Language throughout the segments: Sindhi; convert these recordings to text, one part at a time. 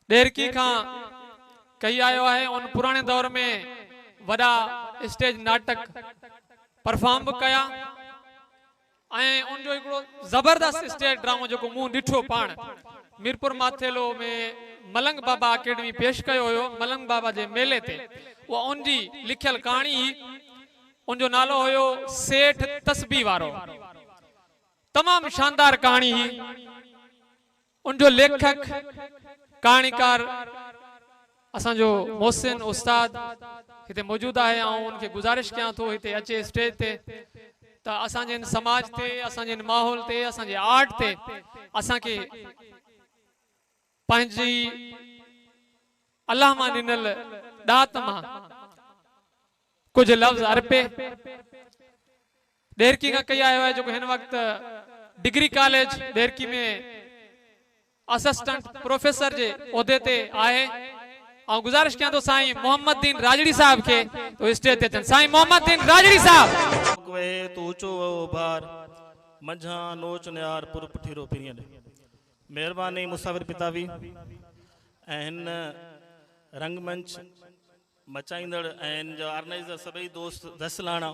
ڏهرڪي کان ڪهي آيو آهي. ان پراڻي دور ۾ وڏا اسٽيج ناٽڪ پرفارم به ڪيا ۽ ان جو هڪڙو زبردست اسٽيج ڊرامو جيڪو مون ڏٺو پاڻ ميرپور ماٿيلو ۾ ملنگ بابا اڪيڊمي پيش ڪيو هيو ملنگ بابا جي ميلي تي، اها ان جي لکيل ڪهاڻي هئي. ان جو نالو هيو سيٺ تسبيح وارو. تمام شاندار ڪهاڻي هئي. ان جو ليکڪ، ڪهاڻيڪار اسان جو محسن استاد هتي موجود آهي. آئون ان کي گذارش ڪيان ٿو هتي اچي اسٽيج تي ته اسان جي هن سماج تي، اسان جي هن ماحول تي، اسان جي آرٽ تي اسان کي پنهنجي الله مان ڏنل ڏات مان ڪجهه لفظ ارپي. ڏهرڪي کان ڪئي آيو آهي جيڪو هن وقت degree college Daharki ۾ assistant professor جي عهدي تي آهي. آئون گذارش ڪيان ٿو سائين محمد دين راڄڙي صاحب کي ته هو اسٽيج تي اچن. سائين محمد دين راڄڙي صاحب. وهي تو اوچو وهو اڀار، منجهان نوچ نهار پر پٺيرو پرينء ڏي. مهرباني مسافر پتافي ۽ هن رنگ منچ مچائيندڙ ۽ ان جا آرگنائيزر سڀئي دوست دس لاڻا.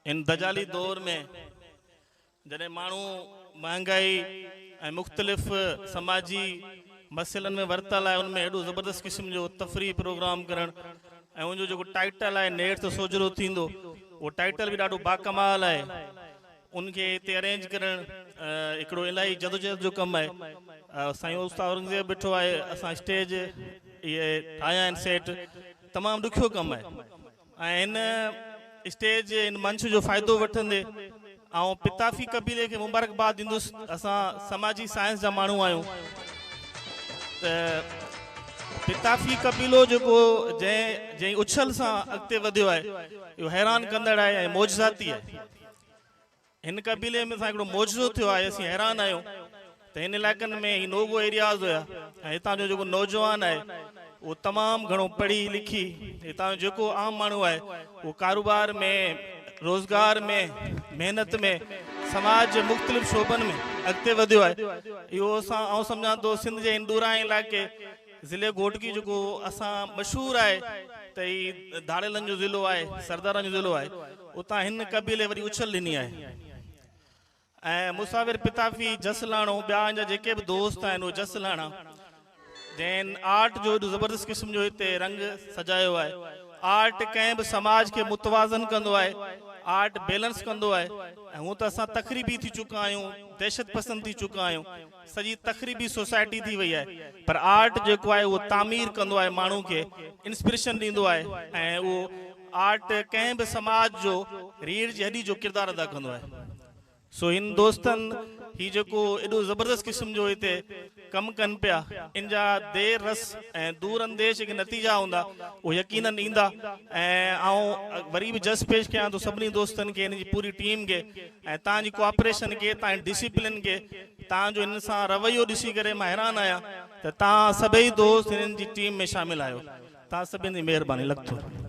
ان دجالي دور ۾ جڏهن ماڻهو مهانگائي ۽ مختلف سماجي مسئلن ۾ ورتل آهي، ان ۾ ايڏو زبردست قسم جو تفريحي پروگرام ڪرڻ ۽ ان جو جيڪو ٽائيٽل آهي نيٺ ته سوجهرو ٿيندو، اهو ٽائيٽل به ڏاڍو باڪمال آهي. ان کي هتي ارينج ڪرڻ هڪڙو الاهي جدوجهد جو ڪم آهي. سائين استاد اورنگزيب بيٺو آهي، اسان اسٽيج اهي ٺاهيا آهن سيٽ، تمام ڏکيو ڪم آهي ۽ هن اسٽيج هن منچ جو فائدو وٺندي آئون پتافي قبيلي کي مبارڪباد ڏيندس. اسان سماجي سائنس جا ماڻهو آهيون ته پتافي قبيلو جيڪو جنهن جنهن اڇل سان اڳتي وڌيو آهي اهو حيران ڪندڙ آهي ۽ معجزاتي آهي. هن قبيلي ۾ سان هڪڙو معجزو ٿيو آهي، اسين حيران آهيون ته هن علائقن ۾ هي نوگو ايرياز هيا ۽ هتان جو جيڪو نوجوان آهي اهو تمام گهڻو پڙهي لکي، هتان جو جيڪو عام ماڻهو آهي اهو ڪاروبار ۾ روزگار ۾ محنت ۾ سماج جي مختلف شعبن ۾ اڳتي وڌيو آهي. اهو اسان آئون سمجهان ٿو سنڌ جي هن ڏورانهين علائقي ضلعي گهوٽڪي جيڪو اسان مشهور آهي ته هي ڌاڙيلن جو ضلعو آهي، سردارن جو ضلعو آهي، اتان هن قبيلي وري اڇل ڏني آهي ۽ مسافر پتافي، جس لاڻو، ٻيا ان جا جيڪي به دوست آهن اهي جس لاڻا جنهن آرٽ جو ايڏو زبردست قسم جو هتي رنگ سجايو آهي. آرٽ ڪنهن به سماج کي متوازن ڪندو آهي، آرٽ بيلنس ڪندو آهي ۽ هونء ته اسان تخريبي ٿي چڪا آهيون، دهشت پسند ٿي چڪا آهيون، سڄي تخريبي سوسائٽي ٿي وئي آهي پر آرٽ جيڪو آهي اهو تعمير ڪندو آهي، ماڻهو کي انسپريشن ڏيندو آهي ۽ اهو آرٽ ڪنهن به سماج جو ريڙهه جي هڏي جو ڪردار ادا ڪندو آهي. سو هن دوستن هي جيڪو ايڏو زبردست قسم جو هتي ڪم ڪن پيا ان جا دير رس ۽ دور انديش جيڪي نتيجا هوندا اهي يقينن ايندا ۽ آئون وري به جس پيش ڪيان ٿو سڀني دوستن کي هن جي پوري ٽيم کي ۽ توهان جي ڪوآپريشن کي توهان جي ڊسيپلين کي توهان جو هنن سان رويو ڏسي ڪري مان حيران آهيان ته توهان سڀئي دوست هنن جي ٽيم ۾ شامل آهيو. توهان سڀني جي مهرباني. لک ٿورا.